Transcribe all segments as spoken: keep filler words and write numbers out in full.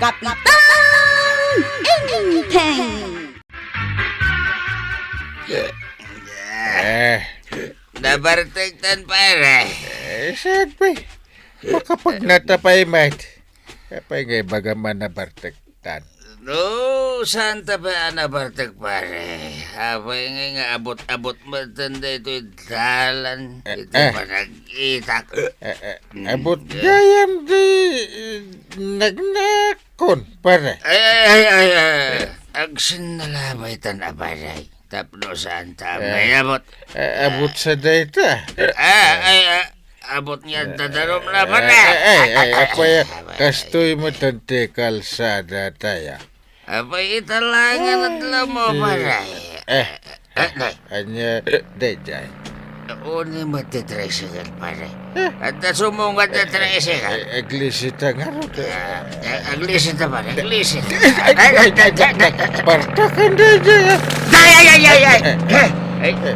Kapitan Enteng! Eh, Nabartektan, pare. Eh, saan pay? Makapagnata pay met. Apay nga ibagam a nabartektan? No, saan ta pay a nabartek, pare? Apay nga, nga abot-abot met daytoy dalan, Eh, iti eh. panag-itak. Eh, eh, Mm, abot eh. gayam di, eh, nagnakon, pare. Ay, ay, ay, ay, ay. Agsinnalabay tan a, pare. Tapno saan ta Eh, mayabot. eh, abot sa dayta. Ah, ay, ah, abot nga dadarom na, Eh, pare. eh, eh, eh, apay, Ay, kastoy met ti kalsada tayo. Apay, italangan at lamo, pare. Eh, Eh, eh, anya, dayjay. Uni met ti tricycle, pare. Eh. At nasumungad na tricycle. Eh, aglisita ngarud. Ah, eh, aglisita, pare, aglisita. Ay, ay, ay, ay, ay, ay. Partakan dayjay, ah. Ay, ay, ay, ay, ay. Eh, Eh, eh,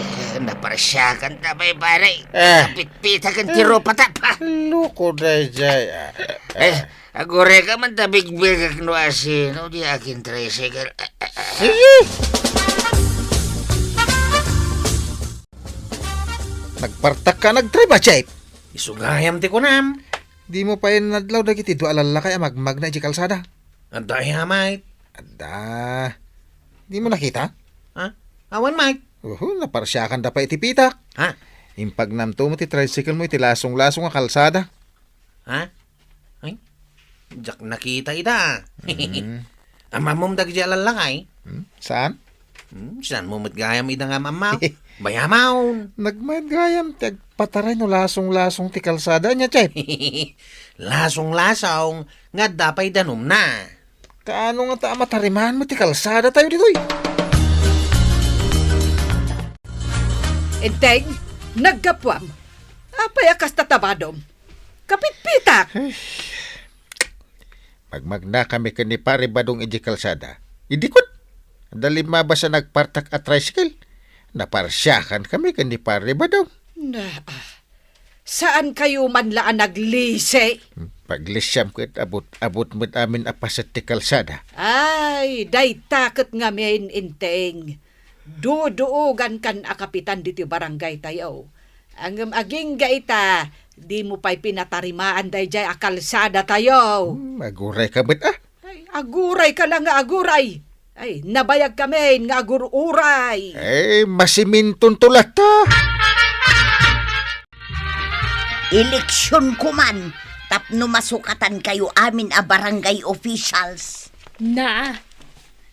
eh, naparsyakan ta pay, pare. Eh. Napitpitaken ti rupa ta pa. Loko dayjay, ah. Eh, agurayka man ta bigbigak no asino di akin tricycle. Sige. Nagpartak ka, nagtriba, Chief. Isu gayam ti kunam. Dimo pay inadlaw dagiti dua a lallakay a magmagna iti kalsada. Adda aya, Mike? Adda. Dimo nakita? Ha? Awan, Mike. Uhu, naparsyakan da pay iti pitak. Ha? Impagnamto met ti tricycle mo iti lasong-lasong a kalsada. Ha? Ay, diak nakita ita. Mm. Ammom dagiti a lallakay? Hmm? Saan? Hmm, saan mo met gayam ida nga ammaw? Bayamon. Nagmayat gayam ti agpataray no lasong-lasong ti kalsada, ania, Chief? Lasong-lasong nga adda pay danumna. Kaano ngata a matarimaan met ti kalsada tayo ditoy? Enteng, naggapuam. Apay a kasta ta badom? Kapitpitak! Ay. Magmagnakami ken ni Pare Badong idiay kalsada. Idi ket, adda limmabas a nagpartak a tricycle. Naparsyakan kami ken ni Pare Badong. Na, ah, saan kayo man la a naglisi? Hmm, paglisiam ket abot, abot met amin a paset ti kalsada. Ay, dayta ket ngamin, Enteng. Duduogankan a kapitan ditoy barangay tayo. Ngem agingga ita, dimo pay pinatarimaan dayjay a kalsada tayo. Hmm, aguray ka met, ah. Ay, aguray ka lang nga aguray. Ay, nabayag kami nga agururay. Eh, masiminton to latta. Eleksyon ko man, tapno masukatan kayo amin a barangay officials. Na,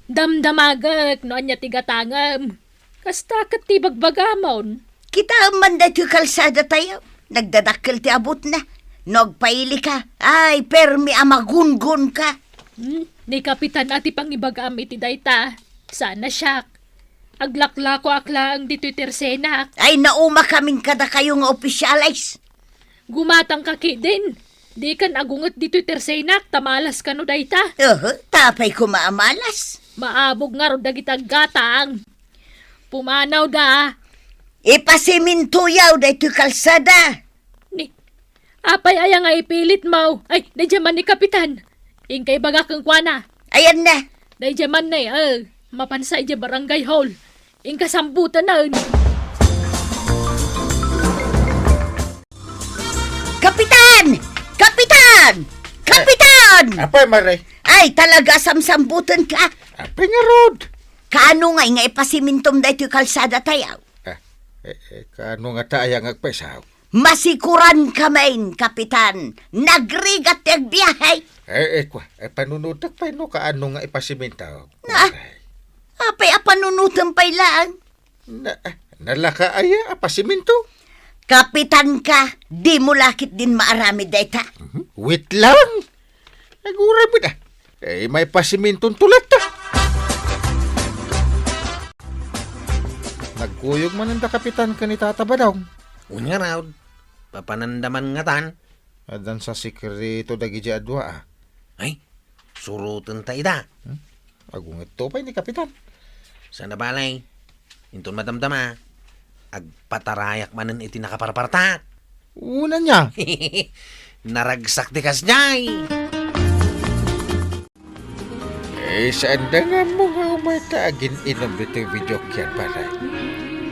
damdamagek no ania ti gatangem. Kasta ket ti bagbagamon. Kitaem man daytoy kalsada tayo. Nagdadakkel ti abutna. No agpaili ka, ay, permi a magungon ka. Hmm, ni Kapitan a ti pangibagam iti dayta. Sana siak. Aglaklakoak laeng ditoy tersenak. Ay, nauma kamin kadakayo nga opisyales. Gumatang ka ketdin. Dikan agunget ditoy tersenak, ta malas kano dayta. Uhu, ta apay koma a malas? Maabog ngarud dagiti aggatang. Pumanawda. Ipasimintoyaw daytoy kalsada. Ni, apay aya nga ipilitmo? Ay, daydiay man ni Kapitan. Inka ibaga kenkuana. Ayanna. Daydiay man ni, eh, mapansa idiay barangay hall. Inka sambutanen. Kapitan! Kapitan! Kapitan! Apay, Mare? Ay, talaga, samsambutan ka. Apay ngarud? Kaano ngay nga ipasimintom daytoy kalsada tayo? Ah, eh, eh, kaano ngata aya nga agpaisaw? Masikuran ka main, Kapitan. Nagrigat ti agbiahe. Eh, eh, kwa, eh, panunutek pay no kaano nga ipasiminto. Na, apay a panunutem pay laeng? Na, nalaka aya a pasiminto? Kapitan ka, dimo la ketdin maaramid dayta. Mhm. Wait lang. Aguray met, ah. Eh, may pasiminton tulat, ah. Nagkuyog manen da Kapitan ken ni Tata Badong. Wen ngarud, papananda man ngatan. Addan sa sekreto dagiti a dua, ah. Ay, suroten ta ida. Hmm? Agungetto pay ni Kapitan. Sana balay. Inton madamdama, agpatarayak manen iti nakaparpartak. Una niya. Naragsak ti kasdiay. Eh, saan da nga ammo nga umay ta agin-inom ditoy videoke, pare?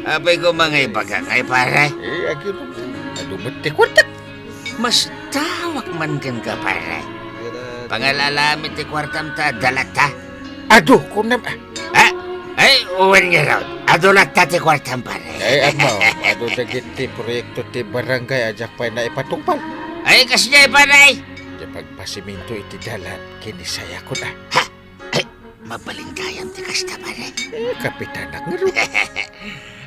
Apay ko mangay bagangay, pare? Eh, aginom ta. Adu met ti kuarta. Mas tawak man kenka, pare. Pangal-alamit ti kuartam ta adda latta. Adu, kunam, ah. Ah, ay, wen ngarud. Adu latta ti kuartam, pare. Ay, ammo, adu dagiti proyekto ti barangay a diak pay naipatungpal. Ay, kasdiay, pare. Ti pagpasiminto iti dalan, ken ni Sayakon, ah. Ha? Ay, mabalin gayam ti kasta, pare. Eh, kapitanak ngarud.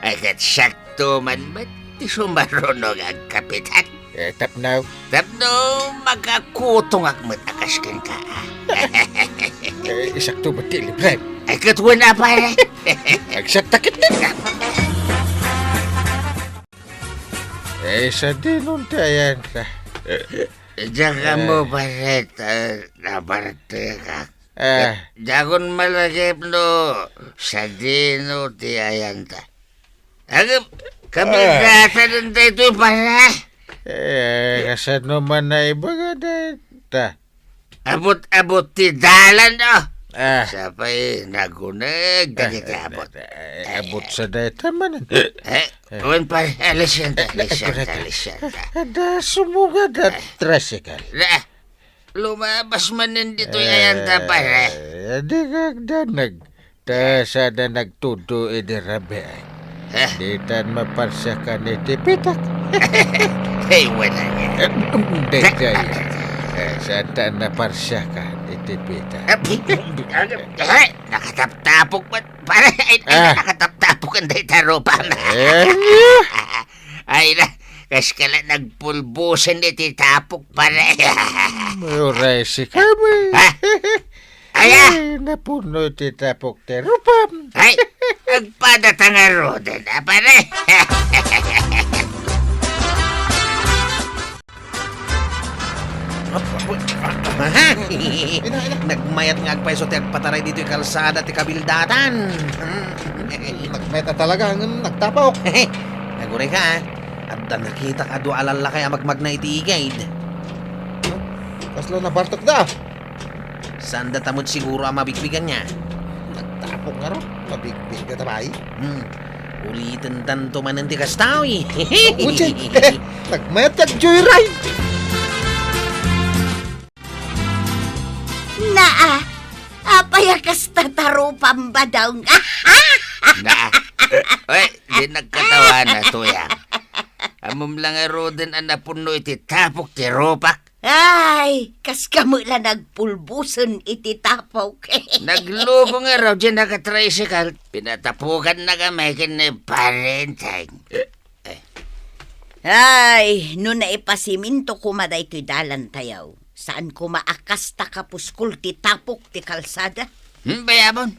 Ay, ket siakto man met ti sumaruno nga agkapitan. Eh, tapno? Tapno makakutongak met a kas kenka, ah. Eh, siakto met ti librem. Ay, ket wen a, pare. Agsatta ketdi. Eh, sadino ti ayan ta? Diak ammo, pare, ta nabartekak. Ah. Diakon malagip no sadino ti ayan ta. Agam, Ah. Kabigasan daytoy, pare. Eh, kasano man naibaga dayta? Abut-abut ti dalan, oh. Ah. Sapay naguneg dagiti Ah, abut. Eh, abut sa dayta manen. Eh, Eh. Wen, pare, alisyanta, alisyanta, alisyanta. Adda sumugad a tricycle. Na, lumabas manen ditoy ayan ta, pare. Eh, di ka agdanag. Ta sada nagtudlo idi rabii. Eh? Ditan maparsiakan iti pitak. Hey, wala nga. Eh, um, daytoy. Eh, saan ta naparsiakan iti pitak? Eh, pi-, eh, nakataptapok man. Pare, ay, ay, Ah. Nakataptapok ang dayta rupa. Eh, Ay na, kas ka lang nagpulbusan iti tapok, pare. Uray si kami. Ha? Ay, ah. Ay, napuno iti tapok ti rupam. Ay, agpada ta ngaruden, ah, pare. Nagmayat nga agpayso ti agpataray ditoy kalsada ti kabildatan. Nagmayat a talaga ngem nagtapok. Aguray ka, ah. Adda nakitak a dua a lallaki a magmagna iti igid. Kasla nabartek da. Saan data met siguro a mabigbigan niya? Nagtapok ngarud, mabigbig data bay. Hmm. Uliten tanto manen ti kasta, uy. Uy, nagmayat ti agjoyride. Naa, apay a kasta ta rupam, badong? Naa. Oy, di nagkatawana, tuyang. Ammom la ngaruden a napuno iti tapok ti rupak. Ay, kas kamo la nagpulbusen iti tapok. Nagloko ngarud diay nakatricycle. Pinatapokanna kami ken ni Pare Enteng. Eh. Ay, no naipasiminto koma daytoy dalantayo, saan koma a kasta kapuskol ti tapok ti kalsada? Hmm, bayamon.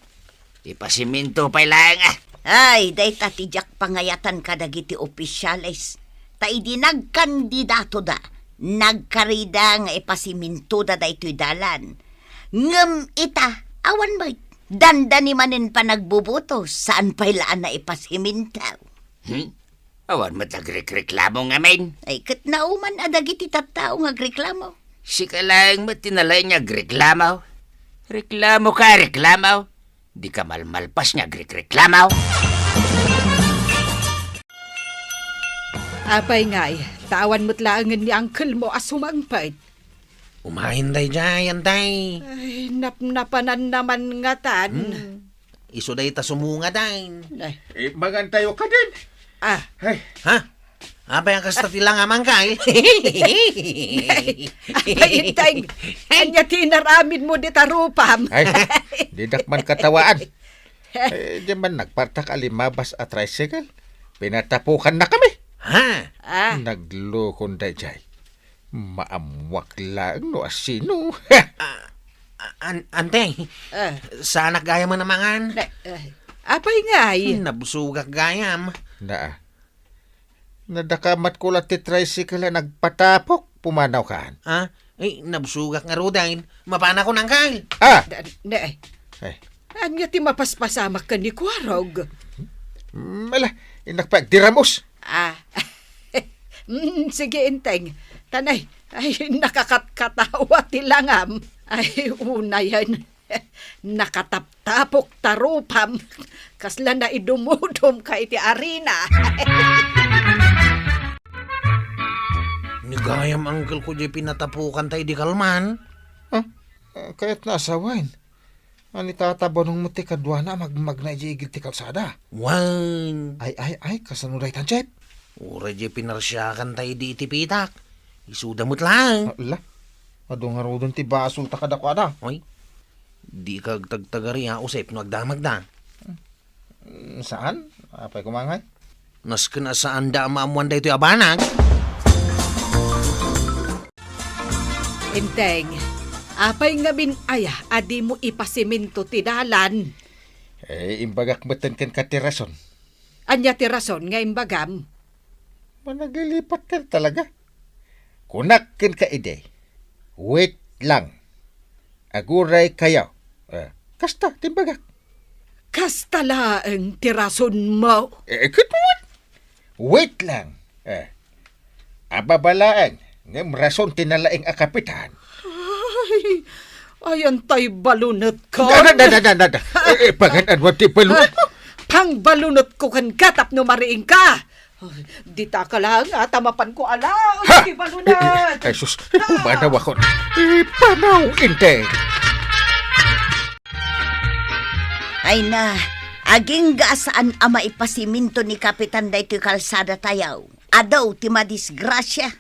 Ipasiminto pay laeng, ah. Ay, dayta ti diak pangayatan kadagiti opisyales. Ta idi nagkandidatoda, nagkarida nga ipasimintoda daytoy dalan. Ngem ita, awan met, dandani manen panagbubutos, saan pay la a naipasiminto. Hmm? Awan met agrikreklamo ngamin. Ay, ket nauman a dagiti tattao nga agreklamo. Sika laeng met ti nalaing nga agreklamo. Reklamo ka, reklamo. Di ka malmalpas nga agrekreklamo. Apay ngay, ta awan met laengen ni uncle mo a sumangpet. Umayen daydiay, Antay. Ay, napnapanan naman ngatan. Hmm. Isu dayta sumunga, Day. Ay. Eh, mangantayo kadin. Ah. Ay. Ha? Apay a kasta ti langamangka, eh? Apay, Enteng. Ania ti inaramidmo dita rupam? Ay, didak man katawaan. Eh, di man nagpartak a limabas a tricycle. Pinatapokanna kami. Ha? Ah. Naglokon daydiay. Maammuak laeng no asino. Ah, ah, an-, Anteng, Ah. Saanak gayam a mangan. Na, eh, apay ngay? Nabsogak gayam. Naa. Nadakamatko la ti tricycle a nagpatapok, pumanawkan. Ah, eh, nabsogak ngaruden. Mapanakon, uncle. Ah! Da-, ne, eh. Ay. Ania ti mapaspasamak ken ni Kuarog? Mm, ala, innak pay agdiramos. Ah. Mm, sige, Enteng. Tanay, ay, nakakatkatawa ti langam. Ay, unayen. Nakataptapok ta rupam, kasla naidumudom ka iti arina. Ni gayam, uncle ko, diay pinatapukan ta idi kalman. Ah, ah, kayat na asawen. Ani tatabanong met ti kaduana a magmagna idiay igid ti kalsada? Wen. Ay, ay, ay, kasano daytan, Chef? Uray diay pinarsiakan ta idi iti pitak. Isuda met laeng. Ala, adu ngaruden ti basol ta kadakuada. Oy, di ka agtagtagari a, Josep, no agdamagda. Mm, saan? Apay koma ngay? Nasken a saanda a maammoan daytoy a banag. Enteng, apay ngamin aya a dimo ipasiminto ti dalan? Eh, imbagak metten kenka ti rason. Ania ti rason nga imbagam? Managilipat ka talaga. Kunak kenka idi, "Wait lang. Aguray kayo." Eh, kasta, timbagak. Kasta laeng ti rasonmo? Eh, ket what? Wait lang. Eh, ababalaeng, ngem rason ti nalaing a kapitan. Ay, ayan tay balunetko. Da, da, da, da, da, da. Eh, eh, pangan-anuan ti balunetmo? Ah, pangbalunetko kenka tapno mariingka. Ay, dita ka laeng, ah, ta mapanko ala, ha? Ti balunet. Eh, eh, ay, sus, pumanawakon. Ipanaw, Enteng. Ay na, agingga a saan a maipasiminto ni Kapitan daytoy kalsadatayo. Adu ti madisgrasia.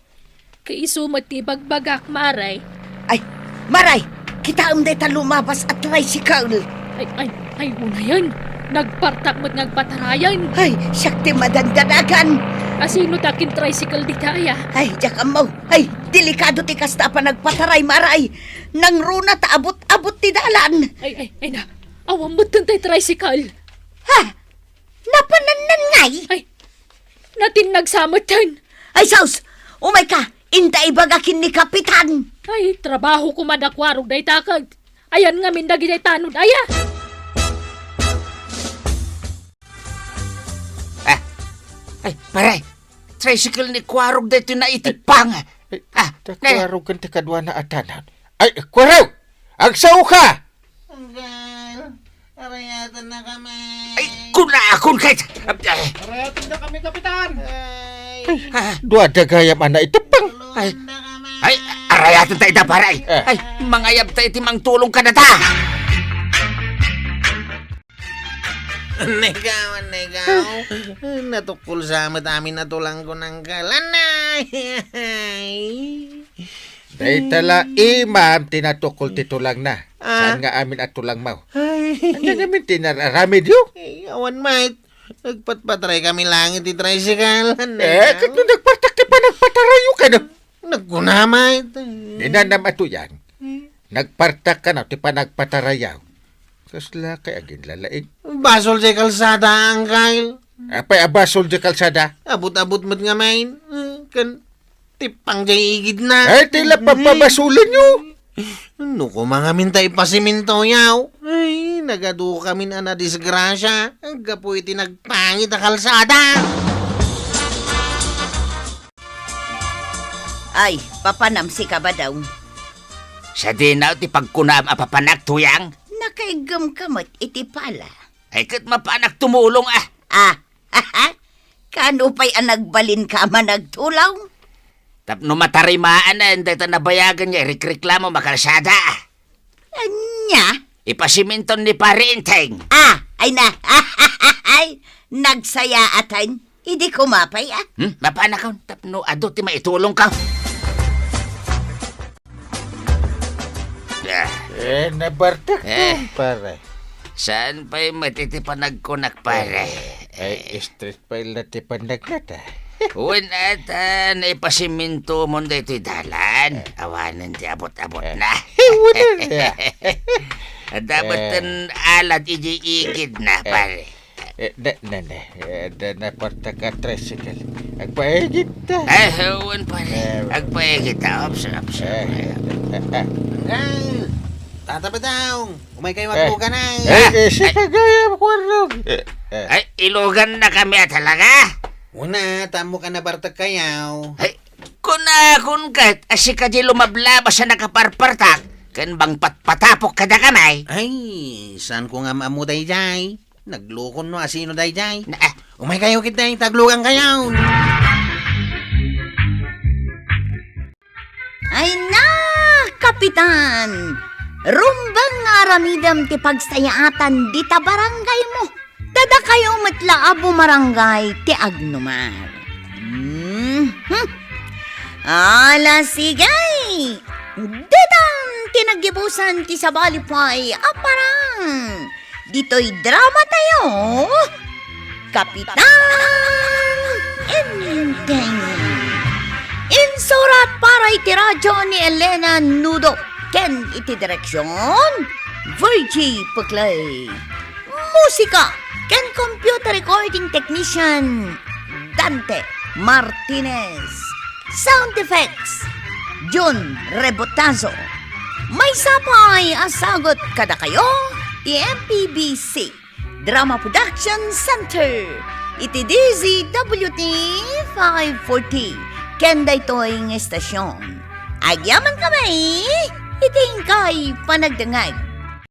Ket isu met ti ibagbagak, Maray. Ay, Maray! Kitaem dayta lumabas a tricycle! Ay, ay, ay, unayen! Nagpartak met nga agpatarayen! Ay, siak ti madandanagan! Asino ti akin-tricycle dita aya? Ay, diak ammo! Ay, delikado ti kasta a panagpataray, Maray! Nangruna ta abut-abut ti dalan! Ay, ay, ay na! Awan metten tay tricycle! Ha? Napanannan ngay? Ay, natinnag sa metten. Ay, sus! Umayka! Inta ibaga ken ni Kapitan! Ay, trabaho koma da kuarog dayta ket ayan ngamin dagiti tanod aya. Ah, ay, pare! Tricycle ni kuarog daytoy naitippang. Ay, ah, ta ne. Kuarog ken ti kaduana a tanod. Ay, kuarog! Agsauka! Uncle, arayatenna kami. Ay, kunakon ket! Arayatenna kami, Kapitan! Ay. Ay, ah, duada gayam a naitippang. Ay. Tulonganna kami. Ay, arayatenta ita, pare. Eh. Ay, mangayabta iti mangtulong kadata. Anay ka, anay ka. Natukkol sa met amin a tulangko, uncle. Anay! Dayta la imam ti natukkol ti tulangna. Ah. Saan nga amin a tulangmo? Ay. Ania ngamin ti nararamidyo? Ay, awan met. Nagpatpataray kami laeng iti tricycle. Eh, ket no nagpartak ti panagpatarayyo kano? Nagkuna met. Inanam a tuyang. Hmm. Nagpartak kano ti panagpatarayyo. Kasla kay aginlalaing. Basol diay kalsada, uncle. Apay a basol diay kalsada? Abut-abut met ngamin. Eh, ken tippang diay igidna. Ay, ti la papabasolenyo. No koma ngamin ta ipasimintoyo. Ay, nagadu kamin a nadisgrasia gapu iti nagpangit a kalsada. Ay, papanam sika, Badong. Sadino ti pagkunam a papanak, tuyang? Nakaiggemka met iti pala. Ay, ket mapanak tumulong, ah. Ah, kano pay a nagbalinka a managtulong? Tapno matarimaan dayta nabayagen nga irikreklamo a kalsada. Ania? Ipasiminton ni Pare Enteng. Ah, ay na. Ay, nagsayaatan. Idi koma pay, ah. Hmm? Mapanakon, tapno adu ti maitulongko. Ah. Eh, nabartak, eh, pare. Saan pay met iti panagkunak, pare? Eh, ay, stress pay la ti panagnata. Wen ata, naipasimintomon daytoy dalan. Eh. Awanen ti abot-abot, eh, na. Wen ata. Dapat, eh, ten alat iti igid na, eh, pare. Eh, na, na, na. Eh, na, napartak a tricycle. Agpaigid ta. Eh, wen, pare. Eh, agpaigid ta. Ops, ops. Eh, eh, eh. Ay, Tata Badong, umay kayo, eh, aglugan, ay. Eh, eh, si, ay, kagayam, kuwarog. Eh, eh. Ay, ilugan na kami a talaga? Una, tammo ka nabartak kayo. Ay, kunakon ket, a sika di lumablabas a nakaparpartak. ken bangpatpatapok kadakami. Ay, saanko nga ammo daydiay. Naglukon no asino daydiay. Na, ah. Umaykayo ketdi, taglugankayo. Ay na, Kapitan! Rumbeng nga aramidem ti pagsayaatan dita barangaymo. Dadakayo met la a bumarangay ti agnumar. Mhm. Ala, sige! Ditan ti naggibusan ti sabali pay a parang. Ditoy drama tayo, Kapitan Enteng. Insurat para iti radyo ni Elena Nudo ken iti direksyon, Virgie Puclay. Musika ken computer recording technician, Dante Martinez. Sound effects, Jun Rebotazo. Maysa pay a sagut kadakayo ti M P B C Drama Production Center iti D Z W T five forty ken daytoy nga estasyon. Agyamankami iti inkay panagdengngeg.